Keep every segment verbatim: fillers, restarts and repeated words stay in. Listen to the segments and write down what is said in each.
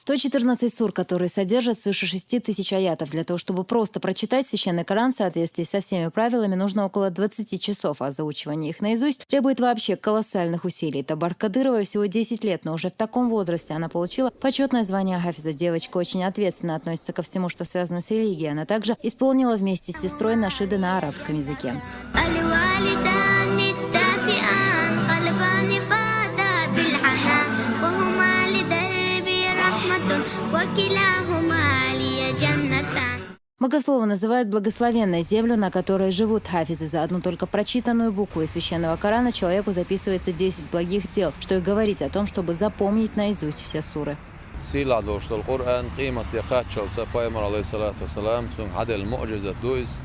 Сто четырнадцать сур, которые содержат свыше шести тысяч аятов. Для того, чтобы просто прочитать Священный Коран в соответствии со всеми правилами, нужно около двадцати часов, а заучивание их наизусть требует вообще колоссальных усилий. Табарак Кадырова всего десять лет, но уже в таком возрасте она получила почетное звание хафиза. Девочка очень ответственно относится ко всему, что связано с религией. Она также исполнила вместе с сестрой нашиды на арабском языке. الوالدان الدافئان قلبان فاضا بالحنان وهما لدربي رحمة وكلاهما لي جنتان. Богословы называют благословенной землю, на которой живут хафизы. За одну только прочитанную букву из Священного Корана человеку записывается десять благих дел, что и говорить о том, чтобы запомнить наизусть все суры. Сийлахь долуш долу Къуръан къематде кхаччалца Пайхамар, алейхиссалату вассалам, цуьнга хьаделла муъжизат ду иза.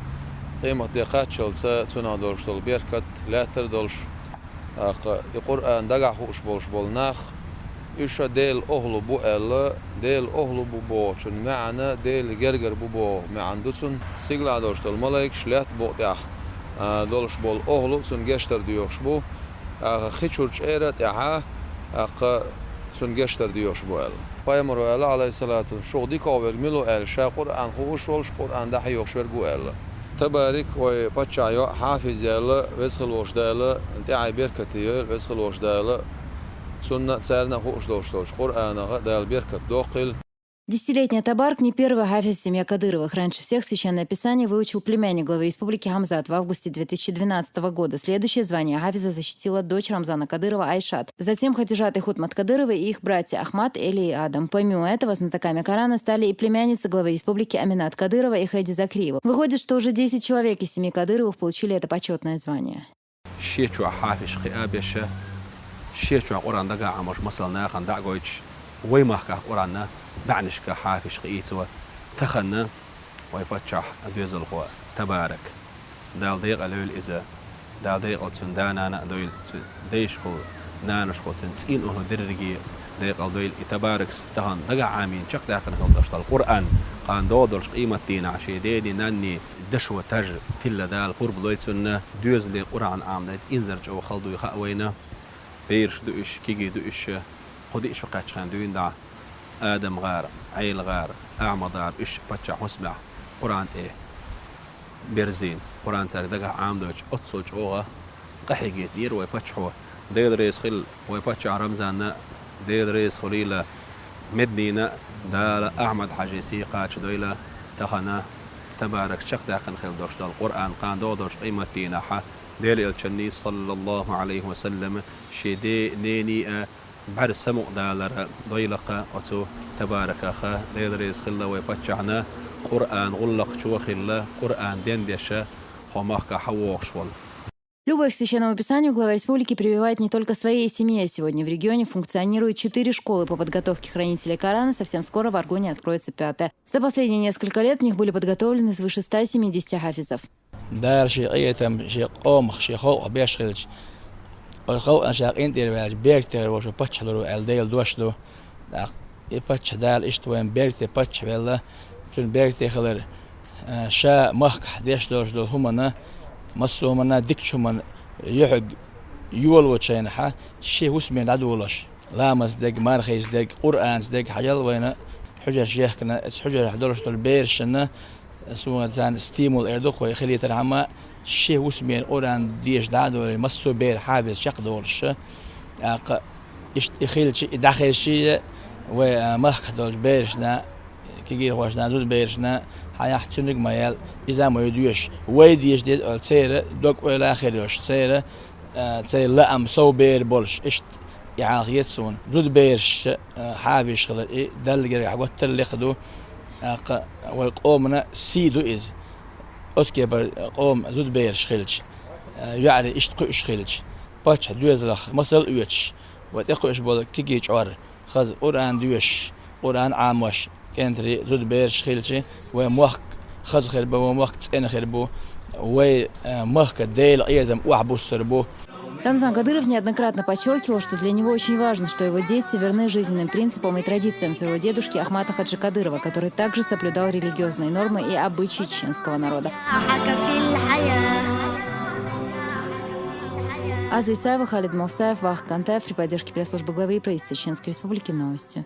Къематде кхаччалца цуьнах долуш долу беркат лаьттара долуш, тӀаккха и Къуръан дагахь хууш болуш болу нах, уьш а Делан охьалу бу аьлла, Делан охьалу бу бохучун маьӀна Делан гергара бу боху маьӀна ду цуьнан. Сийлахь долуш долу малайкаш лаьтта букъа тӀехь а, долуш болу охьалу цуьнан гечдар доьхуш бу, тӀаккха хи чуьра чӀера тӀехь а, тӀаккха цуьнан гечдар доьхуш бу аьлла. Пайхамаро аьлла, алейхиссалату, шух дикагӀверг мила ву аьлла, ша Къуръан хууш волуш, Къуръан дӀахьоьхуш верг ву аьлла. Табарик вай паччахь йоӀ хьафиз яьлла, веза хила волуш Дала тӀаьхье беркате йойла, веза хила волуш Дала цунна а, царна а хууш долуш долчу Къуръанах а Дала беркат доккхийла. Десятилетняя Табарак не первый хафиз в семье Кадыровых. Раньше всех Священное Писание выучил племянник главы республики Хамзат в августе две тысячи двенадцатого года. Следующее звание хафиза защитила дочь Рамзана Кадырова Айшат. Затем Хадижат и Хутмат Кадыровы и их братья Ахмат, Эли и Адам. Помимо этого, знатоками Корана стали и племянницы главы республики Аминат Кадырова и Хэди Закриева. Выходит, что уже десять человек из семьи Кадыровых получили это почетное звание. Шен чохь хьафизаш кхиа беш, шен чохь Къуръан дагахь Ӏамош масал нахана дӀа а гойтуш, вай махкахь Къуръанна бӀаьннашкахь хьафизаш кхиийцо тахана вай паччахь доьзалхо Табарак. Дала декъала йойла иза, Дала декъала цуьнан да-нана а дойла, цуьнан дайшкахула, нанашкахула цуьнан цӀийнан охьа дерриге декъала дойла. И Табаракс тахана дагахь Ӏамийна чекхдаьккхина хила долуш долу Къуръан, кхана догӀу долчу къематдийнахь шен дений, нанний дашо таж тилла Дала пурба лой цунна. Доьзале Къуръан Ӏамадайта инзар чӀогӀа хала дуй хаьа вайна. Бераш ду уьш, кегий ду уьш, кху диъ шо кхаьччхьана дуьйна дӀа Адам-гӀар, Ӏела-гӀар, Ахьмад-гӀар, уьш паччахьан хӀусамехь Къуръан тӀе берзийна, Къуръан цаьрга дагахь Ӏамадойтуш, оццул чӀогӀа къахьегийтинера вай паччахьо. Дела реза хила вай паччахь Рамзанна, Дела реза хуьлийла Меднина, Дала Ахьмад-хьаьжин сий кхачадойла. Тахана Табарак чекхдаьккхина хила долуш долу Къуръан кхана догӀу долчу къематдийнахь Делан Элчанний, саллаллаху Ӏалайхи ва саллам, шен ден, нений а бӀаьрса самукъадалар дойла-кх оцу Табараках. Дела реза хила вай паччахьна, Къуръан гӀуллакхчо а хилла, Къуръан дендеш а хӀокху махкахь хьан вогӀуш волу. Любовь к Священному Писанию глава республики прививает не только своей семье. Сегодня в регионе функционируют четыре школы по подготовке хранителей Корана, совсем скоро в Аргуне откроется пятая. За последние несколько лет в них были подготовлены свыше ста семидесяти хафизов. Дала шен къинхетам шен къомах, шен халкъах беш хилча, оцу халкъана ша къинтӀера ваьлча, беркате хир волуш паччахь лур ву аьлла Делан дош ду. ТӀаккха и паччахь Дала иштта вайна беркате паччахь велла, цуьнан беркате хилар, а, ша махкахь деш долуш долу хӀуманна, массо а хӀуманна, дикачу хӀуманна юьхьиг йолочу хенахь, шен хӀусаме дӀадолош, ламазца дерг, мархица дерг, Къуръанца дерг хьажал вайна хьуьжарш ехкина, оцу хьуьжарехь долуш долу берашна, суна царна стимул эр ду-кх вай, хилийтархьама, шен хӀусаме Къуръан деша дӀа а долий, массо а бер хьафиз чекхдолуш. ТӀаккха иштта и хилча, и дӀахезча, вай, а, махкахь долчу берашна, кегийрхошна, зудаберашна, хьан яхь цуьниг а ма яьлла, иза а ма ю доьшуш. Вай деша деза аьлла, церан дог-ойла а хир йолуш, церан, а, церан лаам сов бер болуш. Иштта и хьалха еза суна. Зудабераш, а, хьафизаш хилар, и Далла гергахь гуттар а лекха ду. ТӀаккха вай къомана сий ду иза. Оцу кепара къоман зудабераш хилча, а, йоӀарий иштта кхуьуш хилча, паччахьан доьзалах масал а оьцуш, вай тӀекхуьуш болу кегий чкъор, хаза Къуръан доьшуш, Къуръан Ӏамош, кӀентарий, зудабераш хилча, вай мохк хаза хир бу, вай мохк цӀена хир бу, вай, а, махка Делан къинхетам охьабуссур бу. Рамзан Кадыров неоднократно подчеркивал, что для него очень важно, что его дети верны жизненным принципам и традициям своего дедушки Ахмата Хаджи Кадырова, который также соблюдал религиозные нормы и обычаи чеченского народа. Аза Исаева, Халид Мовсаев, Вахтанг Кантаев, при поддержке пресс-службы главы и правительства Чеченской Республики, новости.